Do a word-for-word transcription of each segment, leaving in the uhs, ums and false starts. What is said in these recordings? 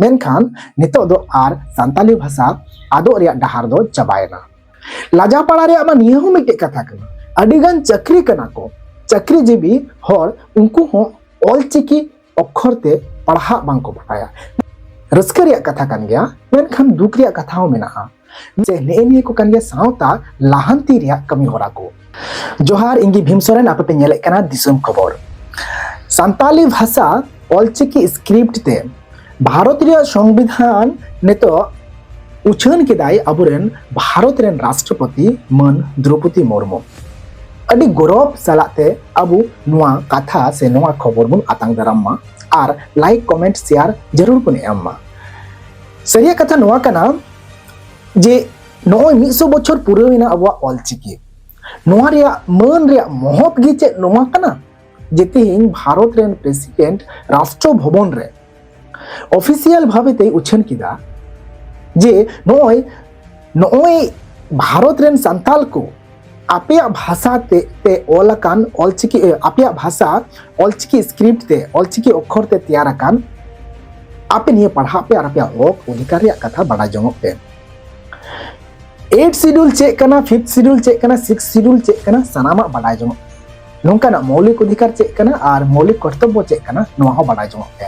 ᱢᱮᱱᱠᱷᱟᱱ ᱱᱤᱛᱚᱜ ᱫᱚ ᱟᱨ ᱥᱟᱱᱛᱟᱞᱤ ᱵᱷᱟᱥᱟ ᱟᱫᱚᱜ ᱨᱮᱭᱟᱜ ᱰᱟᱦᱟᱨ ᱫᱚ ᱪᱟᱵᱟᱭᱮᱱᱟ᱾ ᱞᱟᱡᱟᱣ ᱯᱟᱲᱟ ᱨᱮᱭᱟᱜ ᱢᱟ ᱱᱤᱭᱟᱹ ᱦᱚᱸ ᱢᱤᱫᱴᱮᱡ ᱠᱟᱛᱷᱟ ᱠᱟᱱᱟ, ᱟᱹᱰᱤ ᱜᱟᱱ ᱪᱟᱹᱠᱨᱤ ᱠᱟᱱᱟ ᱠᱚ, ᱪᱟᱹᱠᱨᱤᱡᱤᱵᱤ ᱦᱚᱲ, ᱩᱱᱠᱩ ᱦᱚᱸ ᱚᱞᱪᱤᱠᱤ ᱚᱠᱠᱷᱚᱨ ᱛᱮ ᱯᱟᱲᱦᱟᱜ ᱵᱟᱝ ᱠᱚ ᱵᱟᱲᱟᱭᱟ᱾ ᱨᱟᱹᱥᱠᱟᱹ ᱨᱮᱭᱟᱜ ᱠᱟᱛᱷᱟ ᱠᱟᱱ ᱜᱮᱭᱟ, ᱢᱮᱱᱠᱷᱟᱱ ᱫᱩᱠ ᱨᱮᱭᱟᱜ ᱠᱟᱛᱷᱟ ᱦᱚᱸ ᱢᱮᱱᱟᱜᱼᱟ᱾ ᱥᱮ ᱱᱮᱜᱼᱮ ᱱᱤᱭᱟᱹ ᱠᱚ ᱠᱟᱱ ᱜᱮᱭᱟ ᱥᱟᱶᱛᱟ ᱞᱟᱦᱟᱱᱛᱤ ᱨᱮᱭᱟᱜ ᱠᱟᱹᱢᱤ ᱦᱚᱨᱟ ᱠᱚ᱾ ᱡᱚᱦᱟᱨ, ᱤᱧ ᱜᱮ ᱵᱷᱤᱢ ᱥᱚᱨᱮᱱ, ᱟᱯᱮ ᱯᱮ ᱧᱮᱞᱮᱫ ᱠᱟᱱᱟ ᱫᱤᱥᱚᱢ ᱠᱷᱚᱵᱚᱨ᱾ ᱥᱟᱱᱛᱟᱞᱤ ᱵᱷᱟᱥᱟ ᱚᱞᱪᱤᱠᱤ ᱥᱠᱨᱤᱯᱴ ᱛᱮ ᱵᱷᱟᱨᱚᱛ ᱨᱮᱭᱟᱜ ᱥᱚᱝᱵᱤᱫᱷᱟᱱ ᱱᱤᱛᱚᱜ ᱩᱪᱷᱟᱹᱱ ᱠᱮᱫᱟᱭ ᱟᱵᱚᱨᱮᱱ ᱵᱷᱟᱨᱚᱛ ᱨᱮᱱ ᱨᱟᱥᱴᱨᱚᱯᱚᱛᱤ ᱢᱟᱹᱱ ᱫᱨᱚᱯᱚᱫᱤ ᱢᱩᱨᱢᱩ᱾ ᱟᱹᱰᱤ ᱜᱚᱨᱚᱵᱽ ᱥᱟᱞᱟᱜ ᱛᱮ ᱟᱵᱚ ᱱᱚᱣᱟ ᱠᱟᱛᱷᱟ ᱥᱮ ᱱᱚᱣᱟ ᱠᱷᱚᱵᱚᱨ ᱵᱚᱱ ᱟᱛᱟᱝ ᱫᱟᱨᱟᱢ ᱢᱟ ᱟᱨ ᱞᱟᱭᱤᱠ, ᱠᱚᱢᱮᱱᱴ, ᱥᱮᱭᱟᱨ ᱡᱟᱹᱨᱩᱲ ᱵᱚᱱ ᱮᱢ ᱢᱟ᱾ ᱥᱟᱹᱨᱤᱭᱟᱜ ᱠᱟᱛᱷᱟ ᱱᱚᱣᱟ ᱠᱟᱱᱟ ᱡᱮ ᱱᱚᱜᱼᱚᱭ ᱢᱤᱫ ᱥᱚ ᱵᱚᱪᱷᱚᱨ ᱯᱩᱨᱟᱹᱣ ᱮᱱᱟ ᱟᱵᱚᱣᱟᱜ ᱚᱞᱪᱤᱠᱤ᱾ ᱱᱚᱣᱟ ᱨᱮᱭᱟᱜ ᱢᱟᱹᱱ ᱨᱮᱭᱟᱜ ᱢᱚᱦᱚᱛ ᱜᱮ ᱪᱮᱫ ᱱᱚᱣᱟ ᱠᱟᱱᱟ ᱡᱮ ᱛᱮᱦᱮᱧ ᱵᱷᱟᱨᱚᱛ ᱨᱮᱱ ᱯᱨᱮᱥᱤᱰᱮᱱᱴ ᱨᱟᱥᱴᱨᱚ ᱵᱷᱚᱵᱚᱱ ᱨᱮ ᱚᱯᱷᱤᱥᱤᱭᱟᱞ ᱵᱷᱟᱵᱮ ᱛᱮᱭ ᱩᱪᱷᱟᱹᱱ ᱠᱮᱫᱟ ᱡᱮ ᱱᱚᱜᱼᱚᱭ, ᱱᱚᱜᱼᱚᱭ ᱵᱷᱟᱨᱚᱛ ᱨᱮᱱ ᱥᱟᱱᱛᱟᱞ ᱠᱚ ᱟᱯᱮᱭᱟᱜ ᱵᱷᱟᱥᱟ ᱛᱮ, ᱛᱮ ᱚᱞ ᱟᱠᱟᱱ ᱚᱞᱪᱤᱠᱤ, ᱮ, ᱟᱯᱮᱭᱟᱜ ᱵᱷᱟᱥᱟ ᱚᱞᱪᱤᱠᱤ ᱥᱠᱨᱤᱯᱴ ᱛᱮ, ᱚᱞᱪᱤᱠᱤ ᱚᱠᱠᱷᱚᱨ ᱛᱮ ᱛᱮᱭᱟᱨ ᱟᱠᱟᱱ, ᱟᱯᱮ ᱱᱤᱭᱟᱹ ᱯᱟᱲᱦᱟᱜ ᱯᱮ ᱟᱨ ᱟᱯᱮᱭᱟᱜ ᱦᱚᱠ ᱚᱫᱷᱤᱠᱟᱨ ᱨᱮᱭᱟᱜ ᱠᱟᱛᱷᱟ ᱵᱟᱰᱟᱭ ᱡᱚᱝᱚᱜ ᱯᱮ᱾ ᱮᱭᱤᱴ ᱥᱤᱰᱩᱞ ᱪᱮᱫ ᱠᱟᱱᱟ, ᱯᱷᱤᱯᱛᱷ ᱥᱤᱰᱩᱞ ᱪᱮᱫ ᱠᱟᱱᱟ, ᱥᱤᱠᱥ ᱥᱤᱰᱩᱞ ᱪᱮᱫ ᱠᱟᱱᱟ, ᱥᱟᱱᱟᱢᱟᱜ ᱵᱟᱰᱟᱭ ᱡᱚᱝᱚᱜ ᱯᱮ᱾ ᱱᱚᱝᱠᱟᱱᱟᱜ ᱢᱳᱣᱞᱤᱠ ᱚᱫᱷᱤᱠᱟᱨ ᱪᱮᱫ ᱠᱟᱱᱟ ᱟᱨ ᱢᱳᱣᱞᱤᱠ ᱠᱚᱨᱛᱚᱵᱵᱚ ᱪᱮᱫ ᱠᱟᱱᱟ, ᱱᱚᱣᱟ ᱦᱚᱸ ᱵᱟᱰᱟᱭ ᱡᱚᱝᱚᱜ ᱯᱮ᱾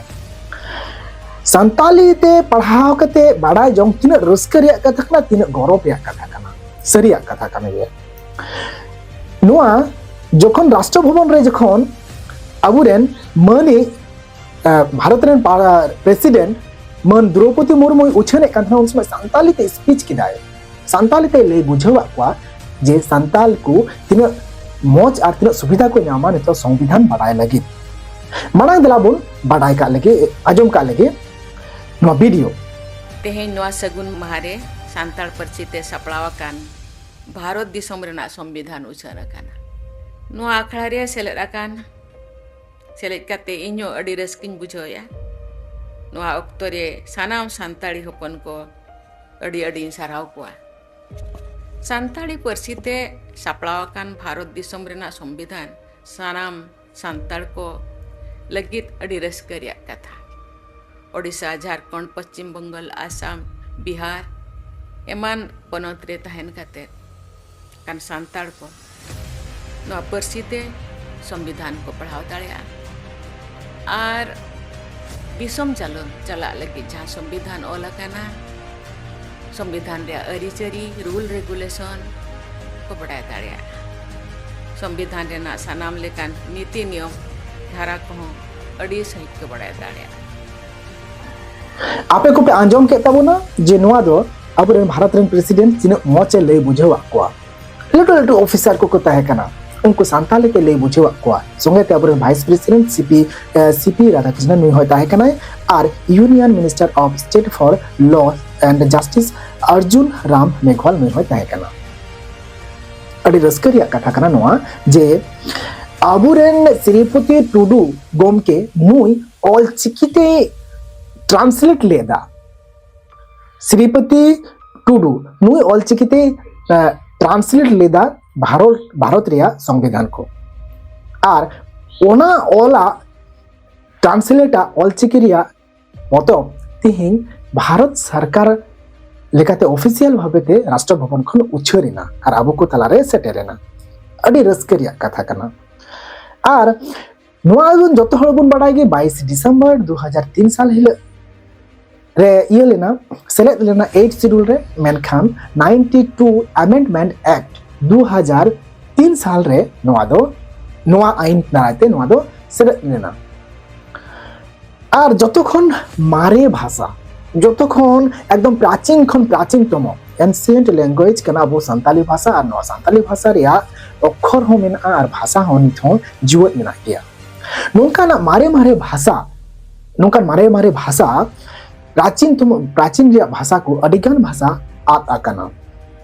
ᱥᱟᱱᱛᱟᱞᱤ ᱛᱮ ᱯᱟᱲᱦᱟᱣ ᱠᱟᱛᱮ ᱵᱟᱰᱟᱭ ᱡᱚᱝ ᱛᱤᱱᱟᱹᱜ ᱨᱟᱹᱥᱠᱟᱹ ᱨᱮᱭᱟᱜ ᱠᱟᱛᱷᱟ ᱠᱟᱱᱟ, ᱛᱤᱱᱟᱹᱜ ᱜᱚᱨᱚᱵᱽ ᱨᱮᱭᱟᱜ ᱠᱟᱛᱷᱟ ᱠᱟᱱᱟ, ᱥᱟᱹᱨᱤᱭᱟᱜ ᱠᱟᱛᱷᱟ ᱠᱟᱱ ᱜᱮᱭᱟ᱾ ᱱᱚᱣᱟ ᱡᱚᱠᱷᱚᱱ ᱨᱟᱥᱴᱨᱚ ᱵᱷᱚᱵᱚᱱ ᱨᱮ ᱡᱚᱠᱷᱚᱱ ᱟᱵᱚᱨᱮᱱ ᱢᱟᱹᱱᱤᱡ, ᱟᱸ, ᱵᱷᱟᱨᱚᱛ ᱨᱮᱱ ᱯᱟ-, ᱯᱨᱮᱥᱤᱰᱮᱱᱴ ᱢᱟᱹᱱ ᱫᱨᱚᱣᱯᱚᱫᱤ ᱢᱩᱨᱢᱩᱭ ᱩᱪᱷᱟᱹᱱᱮᱫ ᱠᱟᱱ ᱛᱟᱦᱮᱱᱟ, ᱩᱱ ᱥᱚᱢᱚᱭ ᱥᱟᱱᱛᱟᱞᱤ ᱛᱮ ᱥᱯᱤᱪ ᱠᱮᱫᱟᱭ᱾ ᱥᱟᱱᱛᱟᱞᱤ ᱛᱮ ᱞᱟᱹᱭ ᱵᱩᱡᱷᱟᱹᱣᱟᱫ ᱠᱚᱣᱟ ᱡᱮ ᱥᱟᱱᱛᱟᱞ ᱠᱚ ᱛᱤᱱᱟᱹᱜ ᱢᱚᱡᱽ ᱟᱨ ᱛᱤᱱᱟᱹᱜ ᱥᱩᱵᱤᱫᱷᱟ ᱠᱚ ᱧᱟᱢᱟ ᱱᱤᱛᱚᱜ ᱥᱚᱝᱵᱤᱫᱷᱟᱱ ᱵᱟᱰᱟᱭ ᱞᱟᱹᱜᱤᱫ᱾ ᱢᱟᱲᱟᱝ ᱫᱮᱞᱟ ᱵᱚᱱ ᱵᱟᱰᱟᱭ ᱠᱟᱜ ᱞᱮᱜᱮ, ᱟᱸᱡᱚᱢ ᱠᱟᱜ ᱞᱮᱜᱮ ᱱᱚᱣᱟ ᱵᱷᱤᱰᱤᱭᱳ᱾ ᱛᱮᱦᱮᱧ ᱱᱚᱣᱟ ᱥᱟᱹᱜᱩᱱ ᱢᱟᱦᱟ ᱨᱮ ᱥᱟᱱᱛᱟᱲ ᱯᱟᱹᱨᱥᱤ ᱛᱮ ᱥᱟᱯᱲᱟᱣ ᱟᱠᱟᱱ ᱵᱷᱟᱨᱚᱛ ᱫᱤᱥᱚᱢ ᱨᱮᱱᱟᱜ ᱥᱚᱝᱵᱤᱫᱷᱟᱱ ᱩᱪᱷᱟᱹᱱ ᱟᱠᱟᱱᱟ᱾ ᱱᱚᱣᱟ ᱟᱠᱷᱲᱟ ᱨᱮ ᱥᱮᱞᱮᱫ ᱟᱠᱟᱱ, ᱥᱮᱞᱮᱫ ᱠᱟᱛᱮ ᱤᱧ ᱦᱚᱸ ᱟᱹᱰᱤ ᱨᱟᱹᱥᱠᱟᱹᱧ ᱵᱩᱡᱷᱟᱹᱣᱮᱫᱼᱟ᱾ ᱱᱚᱣᱟ ᱚᱠᱛᱚ ᱨᱮ ᱥᱟᱱᱟᱢ ᱥᱟᱱᱛᱟᱲᱤ ᱦᱚᱯᱚᱱ ᱠᱚ ᱟᱹᱰᱤ ᱟᱹᱰᱤᱧ ᱥᱟᱨᱦᱟᱣ ᱠᱚᱣᱟ᱾ ᱥᱟᱱᱛᱟᱲᱤ ᱯᱟᱹᱨᱥᱤ ᱛᱮ ᱥᱟᱯᱲᱟᱣ ᱟᱠᱟᱱ ᱵᱷᱟᱨᱚᱛ ᱫᱤᱥᱚᱢ ᱨᱮᱱᱟᱜ ᱥᱚᱝᱵᱤᱫᱷᱟᱱ ᱥᱟᱱᱟᱢ ᱥᱟᱱᱛᱟᱲ ᱠᱚ ᱞᱟᱹᱜᱤᱫ ᱟᱹᱰᱤ ᱨᱟᱹᱥᱠᱟᱹ ᱨᱮᱭᱟᱜ ᱠᱟᱛᱷᱟ᱾ ᱳᱰᱤᱥᱟ, ᱡᱷᱟᱲᱠᱷᱚᱸᱰ, ᱯᱚᱪᱷᱤᱢ ᱵᱚᱝᱜᱚᱞ, ᱟᱥᱟᱢ, ᱵᱤᱦᱟᱨ ᱮᱢᱟᱱ ᱯᱚᱱᱚᱛ ᱨᱮ ᱛᱟᱦᱮᱱ ᱠᱟᱛᱮ ᱠᱟᱱ ᱥᱟᱱᱛᱟᱲ ᱠᱚ ᱱᱚᱣᱟ ᱯᱟᱹᱨᱥᱤ ᱛᱮ ᱥᱚᱝᱵᱤᱫᱷᱟᱱ ᱠᱚ ᱯᱟᱲᱦᱟᱣ ᱫᱟᱲᱮᱭᱟᱜᱼᱟ᱾ ᱟᱨ ᱫᱤᱥᱚᱢ ᱪᱟᱞᱚᱱ ᱪᱟᱞᱟᱜ ᱞᱟᱹᱜᱤᱫ ᱡᱟᱦᱟᱸ ᱥᱚᱝᱵᱤᱫᱷᱟᱱ ᱚᱞ ᱟᱠᱟᱱᱟ, ᱥᱚᱝᱵᱤᱫᱷᱟᱱ ᱨᱮᱭᱟᱜ ᱟᱹᱨᱤᱪᱟᱹᱞᱤ, ᱨᱩᱞ ᱨᱮᱜᱩᱞᱮᱥᱚᱱ ᱠᱚ ᱵᱟᱰᱟᱭ ᱫᱟᱲᱮᱭᱟᱜᱼᱟ᱾ ᱥᱚᱝᱵᱤᱫᱷᱟᱱ ᱨᱮᱱᱟᱜ ᱥᱟᱱᱟᱢ ᱞᱮᱠᱟᱱ ᱱᱤᱛᱤ ᱱᱤᱭᱚᱢ ᱫᱷᱟᱨᱟ ᱠᱚᱦᱚᱸ ᱟᱹᱰᱤ ᱥᱟᱺᱦᱤᱡ ᱠᱚ ᱵᱟᱰᱟᱭ ᱫᱟᱲᱮᱭᱟᱜᱼᱟ᱾ ᱟᱯᱮ ᱠᱚᱯᱮ ᱟᱸᱡᱚᱢ ᱠᱮᱫ ᱛᱟᱵᱚᱱᱟ ᱡᱮ ᱱᱚᱣᱟ ᱫᱚ ᱟᱵᱚᱨᱮᱱ ᱵᱷᱟᱨᱚᱛ ᱨᱮᱱ ᱯᱨᱮᱥᱤᱰᱮᱱᱴ ᱛᱤᱱᱟᱹᱜ ᱢᱚᱡᱽ ᱮ ᱞᱟᱹᱭ ᱵᱩᱡᱷᱟᱹᱣᱟᱫ ᱠᱚᱣᱟ᱾ ᱞᱟᱹᱴᱩ ᱞᱟᱹᱴᱩ ᱚᱯᱷᱤᱥᱟᱨ ᱠᱚᱠᱚ ᱛᱟᱦᱮᱸ ᱠᱟᱱᱟ, ᱩᱱᱠᱩ ᱥᱟᱱᱛᱟᱲᱤ ᱛᱮ ᱞᱟᱹᱭ ᱵᱩᱡᱷᱟᱹᱣᱟᱫ ᱠᱚᱣᱟ᱾ ᱥᱚᱸᱜᱮ ᱛᱮ ᱟᱵᱚᱨᱮᱱ ᱵᱷᱟᱭᱤᱥ ᱯᱨᱮᱥᱤᱰᱮᱱᱴ ᱥᱤᱯᱤ ᱥᱤᱯᱤ ᱨᱟᱫᱷᱟᱠᱨᱤᱥᱱᱚᱱ ᱱᱩᱭ ᱦᱚᱸᱭ ᱛᱟᱦᱮᱸ ᱠᱟᱱᱟᱭ, ᱟᱨ union minister of state for law and justice Arjun Ram Meghwal ᱱᱩᱭ ᱦᱚᱸᱭ ᱛᱟᱦᱮᱸ ᱠᱟᱱᱟ᱾ ᱟᱹᱰᱤ ᱨᱟᱹᱥᱠᱟᱹ ᱨᱮᱭᱟᱜ ᱠᱟᱛᱷᱟ ᱠᱟᱱᱟ ᱱᱚᱣᱟ ᱡᱮ ᱟᱵᱚᱨᱮᱱ ᱥᱨᱤᱯᱚᱛᱤ ᱴᱩᱰᱩ ᱜᱚᱢᱠᱮ ᱱᱩᱭ ᱚᱞᱪᱤᱠᱤ ᱛᱮ ᱴᱨᱟᱱᱥᱞᱮᱴ ᱞᱮᱫᱟ᱾ ᱥᱨᱤᱯᱚᱛᱤ ᱴᱩᱰᱩ ᱱᱩᱭ ᱚᱞᱪᱤᱠᱤ ᱛᱮ ᱴᱨᱟᱱᱥᱞᱮᱴ ᱞᱮᱫᱟ ᱵᱷᱟᱨᱚᱛ ᱵᱷᱟᱨᱚᱛ ᱨᱮᱭᱟᱜ ᱥᱚᱝᱵᱤᱫᱷᱟᱱ ᱠᱚ᱾ ᱟᱨ ᱚᱱᱟ ᱚᱞᱟᱜ ᱴᱨᱟᱱᱥᱞᱮᱴ ᱟᱜ ᱚᱞᱪᱤᱠᱤ ᱨᱮᱭᱟᱜ ᱯᱚᱛᱚᱵ ᱛᱮᱦᱮᱧ ᱵᱷᱟᱨᱚᱛ ᱥᱚᱨᱠᱟᱨ ᱞᱮᱠᱟᱛᱮ ᱚᱯᱷᱤᱥᱤᱭᱟᱞ ᱵᱷᱟᱵᱮ ᱛᱮ ᱨᱟᱥᱴᱨᱚ ᱵᱷᱚᱵᱚᱱ ᱠᱷᱚᱱ ᱩᱪᱷᱟᱹᱱ ᱮᱱᱟ ᱟᱨ ᱟᱵᱚ ᱠᱚ ᱛᱟᱞᱟᱨᱮ ᱥᱮᱴᱮᱨ ᱮᱱᱟ᱾ ᱟᱹᱰᱤ ᱨᱟᱹᱥᱠᱟᱹ ᱨᱮᱭᱟᱜ ᱠᱟᱛᱷᱟ ᱠᱟᱱᱟ᱾ ᱟᱨ ᱱᱚᱣᱟ ᱵᱚᱱ ᱡᱚᱛᱚ ᱦᱚᱲ ᱵᱚᱱ ᱵᱟᱲᱟᱭ ᱜᱮ, ᱵᱟᱭᱤᱥ ᱰᱤᱥᱮᱢᱵᱚᱨ ᱫᱩ ᱦᱟᱡᱟᱨ ᱛᱤᱱ ᱥᱟᱞ ᱦᱤᱞᱳᱜ ᱨᱮ ᱤᱭᱟᱹ ᱞᱮᱱᱟ, ᱥᱮᱞᱮᱫ ᱞᱮᱱᱟ ᱮᱭᱤᱴ ᱥᱤᱰᱩᱞ ᱨᱮ᱾ ᱢᱮᱱᱠᱷᱟᱱ ᱱᱟᱭᱤᱱᱴᱤ ᱴᱩ ᱟᱢᱮᱱᱰᱢᱮᱱᱴ ᱮᱠᱴ ᱫᱩ ᱦᱟᱡᱟᱨ ᱛᱤᱱ ᱥᱟᱞ ᱨᱮ ᱱᱚᱣᱟ ᱫᱚ, ᱱᱚᱣᱟ ᱟᱭᱤᱱ ᱫᱟᱨᱟᱭ ᱛᱮ ᱱᱚᱣᱟ ᱫᱚ ᱥᱮᱞᱮᱫ ᱞᱮᱱᱟ᱾ ᱟᱨ ᱡᱚᱛᱚ ᱠᱷᱚᱱ ᱢᱟᱨᱮ ᱵᱷᱟᱥᱟ, ᱡᱚᱛᱚ ᱠᱷᱚᱱ ᱮᱠᱫᱚᱢ ᱯᱨᱟᱪᱤᱱ ᱠᱷᱚᱱ ᱯᱨᱟᱪᱤᱱ ᱛᱚᱢᱚ, ancient language ᱠᱟᱱᱟ ᱟᱵᱚ ᱥᱟᱱᱛᱟᱞᱤ ᱵᱷᱟᱥᱟ᱾ ᱟᱨ ᱱᱚᱣᱟ ᱥᱟᱱᱛᱟᱞᱤ ᱵᱷᱟᱥᱟ ᱨᱮᱭᱟᱜ ᱚᱠᱠᱷᱚᱨ ᱦᱚᱸ ᱢᱮᱱᱟᱜᱼᱟ ᱟᱨ ᱵᱷᱟᱥᱟ ᱦᱚᱸ ᱱᱤᱛ ᱦᱚᱸ ᱡᱤᱣᱮᱫ ᱢᱮᱱᱟᱜ ᱜᱮᱭᱟ᱾ ᱱᱚᱝᱠᱟᱱᱟᱜ ᱢᱟᱨᱮ ᱢᱟᱨᱮ ᱵᱷᱟᱥᱟ, ᱱᱚᱝᱠᱟᱱ ᱢᱟᱨᱮ ᱢᱟᱨᱮ ᱵᱷᱟᱥᱟ, ᱯᱨᱟᱪᱤᱱ ᱛᱚᱢᱚ, ᱯᱨᱟᱪᱤᱱ ᱨᱮᱭᱟᱜ ᱵᱷᱟᱥᱟ ᱠᱚ ᱟᱹᱰᱤᱜᱟᱱ ᱵᱷᱟᱥᱟ ᱟᱫ ᱟᱠᱟᱱᱟ,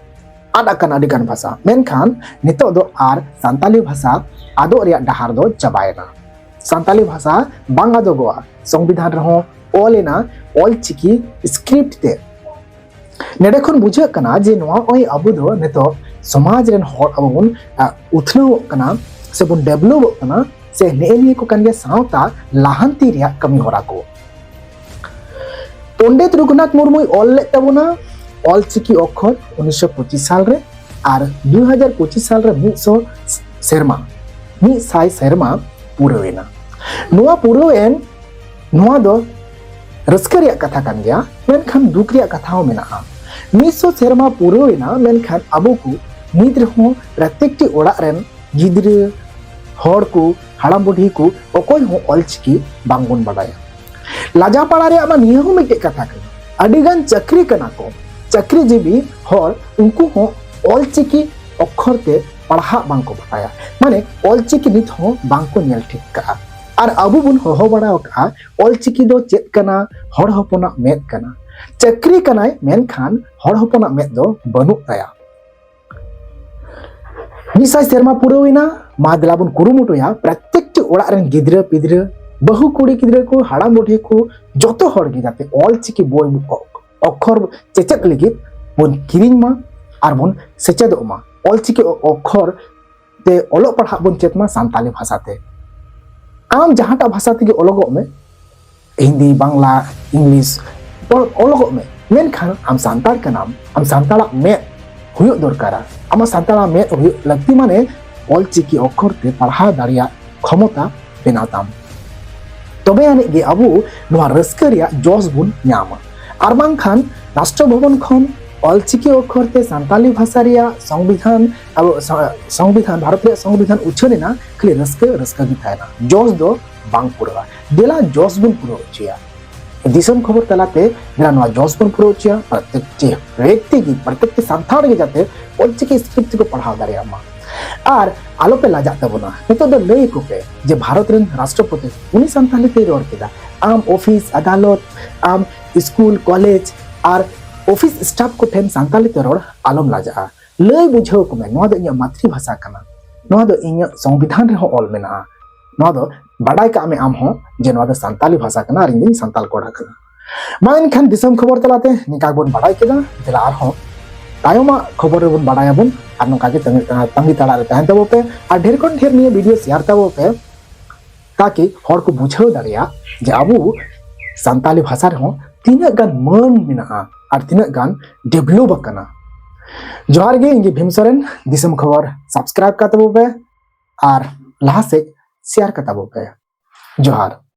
ᱟᱫ ᱟᱠᱟᱱᱟ ᱟᱹᱰᱤᱜᱟᱱ ᱵᱷᱟᱥᱟ᱾ ᱢᱮᱱᱠᱷᱟᱱ ᱱᱤᱛᱚᱜ ᱫᱚ ᱟᱨ ᱥᱟᱱᱛᱟᱞᱤ ᱵᱷᱟᱥᱟ ᱟᱫᱚᱜ ᱨᱮᱭᱟᱜ ᱰᱟᱦᱟᱨ ᱫᱚ ᱪᱟᱵᱟᱭᱮᱱᱟ᱾ ᱥᱟᱱᱛᱟᱞᱤ ᱵᱷᱟᱥᱟ ᱵᱟᱝ ᱟᱫᱚᱜᱚᱜᱼᱟ᱾ ᱥᱚᱝᱵᱤᱫᱷᱟᱱ ᱨᱮᱦᱚᱸ ᱚᱞ ᱮᱱᱟ ᱚᱞ ᱪᱤᱠᱤ ᱥᱠᱨᱤᱯᱴ ᱛᱮ᱾ ᱱᱚᱰᱮ ᱠᱷᱚᱱ ᱵᱩᱡᱷᱟᱹᱜ ᱠᱟᱱᱟ ᱡᱮ ᱱᱚᱜᱼᱚᱭ ᱟᱵᱚ ᱫᱚ ᱱᱤᱛᱚᱜ ᱥᱚᱢᱟᱡᱽ ᱨᱮᱱ ᱦᱚᱲ ᱟᱵᱚ ᱵᱚᱱ, ᱟ, ᱩᱛᱱᱟᱹᱣᱚᱜ ᱠᱟᱱᱟ ᱥᱮ ᱵᱚᱱ ᱰᱮᱵᱷᱞᱚᱯᱚᱜ ᱠᱟᱱᱟ, ᱥᱮ ᱱᱮᱜᱼᱮ ᱱᱤᱭᱟᱹ ᱠᱚ ᱠᱟᱱ ᱜᱮᱭᱟ ᱥᱟᱶᱛᱟ ᱞᱟᱦᱟᱱᱛᱤ ᱨᱮᱭᱟᱜ ᱠᱟᱹᱢᱤ ᱦᱚᱨᱟ ᱠᱚ᱾ ᱯᱚᱱᱰᱤᱛ ᱨᱚᱜᱷᱩᱱᱟᱛᱷ ᱢᱩᱨᱢᱩᱭ ᱚᱞ ᱞᱮᱫ ᱛᱟᱵᱚᱱᱟ ᱚᱞᱪᱤᱠᱤ ᱚᱠᱠᱷᱚᱨ ᱩᱱᱤᱥᱥᱚ ᱯᱚᱸᱪᱤᱥ ᱥᱟᱞ ᱨᱮ, ᱟᱨ ᱫᱩ ᱦᱟᱡᱟᱨ ᱯᱚᱸᱪᱤᱥ ᱥᱟᱞ ᱨᱮ ᱢᱤᱫ ᱥᱚ ᱥᱮᱨᱢᱟ, ᱢᱤᱫ ᱥᱟᱭ ᱥᱮᱨᱢᱟ ᱯᱩᱨᱟᱹᱣ ᱮᱱᱟ᱾ ᱱᱚᱣᱟ ᱯᱩᱨᱟᱹᱣ ᱮᱱ, ᱱᱚᱣᱟ ᱫᱚ ᱨᱟᱹᱥᱠᱟᱹ ᱨᱮᱭᱟᱜ ᱠᱟᱛᱷᱟ ᱠᱟᱱ ᱜᱮᱭᱟ, ᱢᱮᱱᱠᱷᱟᱱ ᱫᱩᱠ ᱨᱮᱭᱟᱜ ᱠᱟᱛᱷᱟ ᱦᱚᱸ ᱢᱮᱱᱟᱜᱼᱟ᱾ ᱢᱤᱫ ᱥᱚ ᱥᱮᱨᱢᱟ ᱯᱩᱨᱟᱹᱣ ᱮᱱᱟ, ᱢᱮᱱᱠᱷᱟᱱ ᱟᱵᱚ ᱠᱚ ᱱᱤᱛ ᱨᱮᱦᱚᱸ ᱯᱨᱚᱛᱮᱠᱴᱤ ᱚᱲᱟᱜ ᱨᱮᱱ ᱜᱤᱫᱽᱨᱟᱹ, ᱦᱚᱲ ᱠᱚ, ᱦᱟᱲᱟᱢ ᱵᱩᱰᱷᱤ ᱠᱚ, ᱚᱠᱚᱭ ᱦᱚᱸ ᱚᱞᱪᱤᱠᱤ ᱵᱟᱝᱵᱚᱱ ᱵᱟᱰᱟᱭᱟ᱾ ᱞᱟᱡᱟᱣ ᱯᱟᱲᱟ ᱨᱮᱭᱟᱜ ᱢᱟ ᱱᱤᱭᱟᱹ ᱦᱚᱸ ᱢᱤᱫᱴᱮᱡ ᱠᱟᱛᱷᱟ ᱠᱟᱱᱟ᱾ ᱟᱹᱰᱤᱜᱟᱱ ᱪᱟᱹᱠᱨᱤ ᱠᱟᱱᱟ ᱠᱚ, ᱪᱟᱹᱠᱨᱤᱡᱤᱵᱤ ᱦᱚᱲ, ᱩᱱᱠᱩ ᱦᱚᱸ ᱚᱞᱪᱤᱠᱤ ᱚᱠᱠᱷᱚᱨ ᱛᱮ ᱯᱟᱲᱦᱟᱜ ᱵᱟᱝᱠᱚ ᱵᱟᱰᱟᱭᱟ, ᱢᱟᱱᱮ ᱚᱞᱪᱤᱠᱤ ᱱᱤᱛ ᱦᱚᱸ ᱵᱟᱝᱠᱚ ᱧᱮᱞ ᱴᱷᱤᱠ ᱠᱟᱜᱼᱟ᱾ ᱟᱨ ᱟᱵᱚ ᱵᱚᱱ ᱦᱚᱦᱚ ᱵᱟᱲᱟ ᱟᱠᱟᱜᱼᱟ, ᱚᱞᱪᱤᱠᱤ ᱫᱚ ᱪᱮᱫ ᱠᱟᱱᱟ? ᱦᱚᱲ ᱦᱚᱯᱚᱱᱟᱜ ᱢᱮᱫ ᱠᱟᱱᱟ᱾ ᱪᱟᱹᱠᱨᱤ ᱠᱟᱱᱟᱭ, ᱢᱮᱱᱠᱷᱟᱱ ᱦᱚᱲ ᱦᱚᱯᱚᱱᱟᱜ ᱢᱮᱫ ᱫᱚ ᱵᱟᱹᱱᱩᱜ ᱛᱟᱭᱟ᱾ ᱢᱤᱫ ᱥᱟᱭ ᱥᱮᱨᱢᱟ ᱯᱩᱨᱟᱹᱣ ᱮᱱᱟ, ᱢᱟ ᱫᱮᱞᱟ ᱵᱚᱱ ᱠᱩᱨᱩᱢᱩᱴᱩᱭᱟ, ᱯᱨᱚᱛᱮᱠᱴᱤ ᱚᱲᱟᱜ ᱨᱮᱱ ᱜᱤᱫᱽᱨᱟᱹ ᱯᱤᱫᱽᱨᱟᱹ, ᱵᱟᱹᱦᱩ ᱠᱩᱲᱤ ᱜᱤᱫᱽᱨᱟᱹ ᱠᱚ, ᱦᱟᱲᱟᱢ ᱵᱩᱰᱷᱤ ᱠᱚ, ᱡᱚᱛᱚ ᱦᱚᱲ ᱜᱮ ᱡᱟᱛᱮ ᱚᱞᱪᱤᱠᱤ ᱵᱳᱭ ᱚ-, ᱚᱠᱠᱷᱚᱨ ᱪᱮᱪᱮᱫ ᱞᱟᱹᱜᱤᱫ ᱵᱚᱱ ᱠᱤᱨᱤᱧ ᱢᱟ ᱟᱨ ᱵᱚᱱ ᱥᱮᱪᱮᱫᱚᱜ ᱢᱟ᱾ ᱚᱞᱪᱤᱠᱤ ᱚ-, ᱚᱠᱠᱷᱚᱨ ᱛᱮ ᱚᱞᱚᱜ ᱯᱟᱲᱦᱟᱜ ᱵᱚᱱ ᱪᱮᱫ ᱢᱟ ᱥᱟᱱᱛᱟᱞᱤ ᱵᱷᱟᱥᱟ ᱛᱮ᱾ ᱟᱢ ᱡᱟᱦᱟᱸᱴᱟᱜ ᱵᱷᱟᱥᱟ ᱛᱮᱜᱮ ᱚᱞᱚᱜᱚᱜ ᱢᱮ, ᱦᱤᱱᱫᱤ, ᱵᱟᱝᱞᱟ, ᱤᱝᱞᱤᱥ, ᱚᱞ-, ᱚᱞᱚᱜᱚᱜ ᱢᱮ, ᱢᱮᱱᱠᱷᱟᱱ ᱟᱢ ᱥᱟᱱᱛᱟᱲ ᱠᱟᱱᱟᱢ, ᱟᱢ ᱥᱟᱱᱛᱟᱲᱟᱜ ᱢᱮᱫ ᱦᱩᱭᱩᱜ ᱫᱚᱨᱠᱟᱨᱟ᱾ ᱟᱢᱟᱜ ᱥᱟᱱᱛᱟᱲᱟᱜ ᱢᱮᱫ ᱦᱩᱭᱩᱜ ᱞᱟᱹᱠᱛᱤ ᱢᱟᱱᱮ ᱚᱞᱪᱤᱠᱤ ᱚᱠᱠᱷᱚᱨ ᱛᱮ ᱯᱟᱲᱦᱟᱣ ᱫᱟᱲᱮᱭᱟᱜ ᱠᱷᱚᱢᱚᱛᱟ ᱵᱮᱱᱟᱣ ᱛᱟᱢ᱾ ᱛᱚᱵᱮ ᱟᱹᱱᱤᱡ ᱜᱮ ᱟᱵᱚ ᱱᱚᱣᱟ ᱨᱟᱹᱥᱠᱟᱹ ᱨᱮᱭᱟᱜ ᱡᱚᱥ ᱵᱚᱱ ᱧᱟᱢᱟ᱾ ᱟᱨ ᱵᱟᱝᱠᱷᱟᱱ ᱨᱟᱥᱴᱨᱚ ᱵᱷᱚᱵᱚᱱ ᱠᱷᱚᱱ ᱚᱞᱪᱤᱠᱤ ᱚᱠᱠᱷᱚᱨ ᱛᱮ ᱥᱟᱱᱛᱟᱞᱤ ᱵᱷᱟᱥᱟ ᱨᱮᱭᱟᱜ ᱥᱚᱝᱵᱤᱫᱷᱟᱱ, ᱟᱵᱚ ᱥᱟ-, ᱥᱚᱝᱵᱤᱫᱷᱟᱱ, ᱵᱷᱟᱨᱚᱛ ᱨᱮᱭᱟᱜ ᱥᱚᱝᱵᱤᱫᱷᱟᱱ ᱩᱪᱷᱟᱹᱱ ᱮᱱᱟ, ᱠᱷᱟᱹᱞᱤ ᱨᱟᱹᱥᱠᱟᱹ, ᱨᱟᱹᱥᱠᱟᱹ ᱜᱮ ᱛᱟᱦᱮᱱᱟ, ᱡᱚᱥ ᱫᱚ ᱵᱟᱝ ᱯᱩᱨᱟᱹᱜᱼᱟ᱾ ᱫᱮᱞᱟ ᱡᱚᱥ ᱵᱚᱱ ᱯᱩᱨᱟᱹᱣ ᱦᱚᱪᱚᱭᱟ᱾ ᱫᱤᱥᱚᱢ ᱠᱷᱚᱵᱚᱨ ᱛᱟᱞᱟᱛᱮ ᱫᱮᱞᱟ ᱱᱚᱣᱟ ᱡᱚᱥ ᱵᱚᱱ ᱯᱩᱨᱟᱹᱣ ᱦᱚᱪᱚᱭᱟ᱾ ᱯᱨᱚᱛᱮᱠᱴᱤ ᱵᱮᱠᱛᱤ ᱜᱮ, ᱯᱨᱚᱛᱮᱠᱴᱤ ᱥᱟᱱᱛᱟᱲ ᱜᱮ ᱡᱟᱛᱮ ᱚᱞᱪᱤᱠᱤ script ᱠᱚ ᱯᱟᱲᱦᱟᱣ ᱫᱟᱲᱮᱭᱟᱜ ᱢᱟ᱾ ᱟᱨ ᱟᱞᱚᱯᱮ ᱞᱟᱡᱟᱜ ᱛᱟᱵᱚᱱᱟ, ᱱᱤᱛᱚᱜ ᱫᱚ ᱞᱟᱹᱭ ᱟᱠᱚ ᱯᱮ ᱡᱮ ᱵᱷᱟᱨᱚᱛ ᱨᱮᱱ ᱨᱟᱥᱴᱨᱚᱯᱚᱛᱤ ᱩᱱᱤ ᱥᱟᱱᱛᱟᱲᱤ ᱛᱮᱭ ᱨᱚᱲ ᱠᱮᱫᱟ᱾ ᱟᱢ ᱚᱯᱷᱤᱥ, ᱟᱫᱟᱞᱚᱛ, ᱟᱢ ᱥᱠᱩᱞ, ᱠᱚᱞᱮᱡᱽ ᱟᱨ ᱚᱯᱷᱤᱥ ᱥᱴᱟᱯ ᱠᱚ ᱴᱷᱮᱱ ᱥᱟᱱᱛᱟᱲᱤ ᱛᱮ ᱨᱚᱲ ᱟᱞᱚᱢ ᱞᱟᱡᱟᱜᱼᱟ᱾ ᱞᱟᱹᱭ ᱵᱩᱡᱷᱟᱹᱣ ᱠᱚᱢᱮ, ᱱᱚᱣᱟ ᱫᱚ ᱤᱧᱟᱹᱜ ᱢᱟᱛᱨᱤ ᱵᱷᱟᱥᱟ ᱠᱟᱱᱟ, ᱱᱚᱣᱟ ᱫᱚ ᱤᱧᱟᱹᱜ ᱥᱚᱝᱵᱤᱫᱷᱟᱱ ᱨᱮᱦᱚᱸ ᱚᱞ ᱢᱮᱱᱟᱜᱼᱟ, ᱱᱚᱣᱟ ᱫᱚ ᱵᱟᱰᱟᱭ ᱠᱟᱜ ᱢᱮ ᱟᱢ ᱦᱚᱸ ᱡᱮ ᱱᱚᱣᱟ ᱫᱚ ᱥᱟᱱᱛᱟᱞᱤ ᱵᱷᱟᱥᱟ ᱠᱟᱱᱟ ᱟᱨ ᱤᱧ ᱫᱚᱧ ᱥᱟᱱᱛᱟᱞ ᱠᱚᱲᱟ ᱠᱟᱱᱟ᱾ ᱢᱟ ᱮᱱᱠᱷᱟᱱ ᱫᱤᱥᱚᱢ ᱠᱷᱚᱵᱚᱨ ᱛᱟᱞᱟᱛᱮ ᱱᱤᱝᱠᱟ ᱵᱚᱱ ᱵᱟᱰᱟᱭ ᱠᱮᱫᱟ᱾ ᱫᱮᱞᱟ ᱟᱨᱦᱚᱸ ᱛᱟᱭᱚᱢᱟᱜ ᱠᱷᱚᱵᱚᱨ ᱨᱮᱵᱚᱱ ᱵᱟᱰᱟᱭᱟᱵᱚᱱ᱾ ᱟᱨ ᱱᱚᱝᱠᱟ ᱜᱮ ᱛᱟᱺᱜᱤ, ᱛᱟᱺᱜᱤ ᱛᱟᱲᱟᱜ ᱨᱮ ᱛᱟᱦᱮᱱ ᱛᱟᱵᱚ ᱯᱮ ᱟᱨ ᱰᱷᱮᱨ ᱠᱷᱚᱱ ᱰᱷᱮᱨ ᱱᱤᱭᱟᱹ video share ᱛᱟᱵᱚ ᱯᱮ, ᱛᱟᱠᱤ ᱦᱚᱲ ᱠᱚ ᱵᱩᱡᱷᱟᱹᱣ ᱫᱟᱲᱮᱭᱟᱜ ᱡᱮ ᱟᱵᱚ ᱥᱟᱱᱛᱟᱞᱤ ᱵᱷᱟᱥᱟ ᱨᱮᱦᱚᱸ ᱛᱤᱱᱟᱹᱜ ᱜᱟᱱ ᱢᱟᱹᱱ ᱢᱮᱱᱟᱜᱼᱟ ᱟᱨ ᱛᱤᱱᱟᱹᱜ ᱜᱟᱱ ᱰᱮᱵᱷᱞᱚᱯ ᱟᱠᱟᱱᱟ᱾ ᱡᱚᱦᱟᱨ ᱜᱮ, ᱤᱧ ᱜᱮ ᱵᱷᱤᱢ ᱥᱚᱨᱮᱱ᱾ ᱫᱤᱥᱚᱢ ᱠᱷᱚᱵᱚᱨ ᱥᱟᱵᱥᱠᱨᱟᱭᱤᱵ ᱠᱟᱛᱮ ᱵᱚ ᱯᱮ ᱟᱨ ᱞᱟᱦᱟ ᱥᱮᱫ ᱥᱮᱭᱟᱨ ᱠᱟᱛᱮ ᱵᱚ ᱯᱮ᱾ ᱡᱚᱦᱟᱨ᱾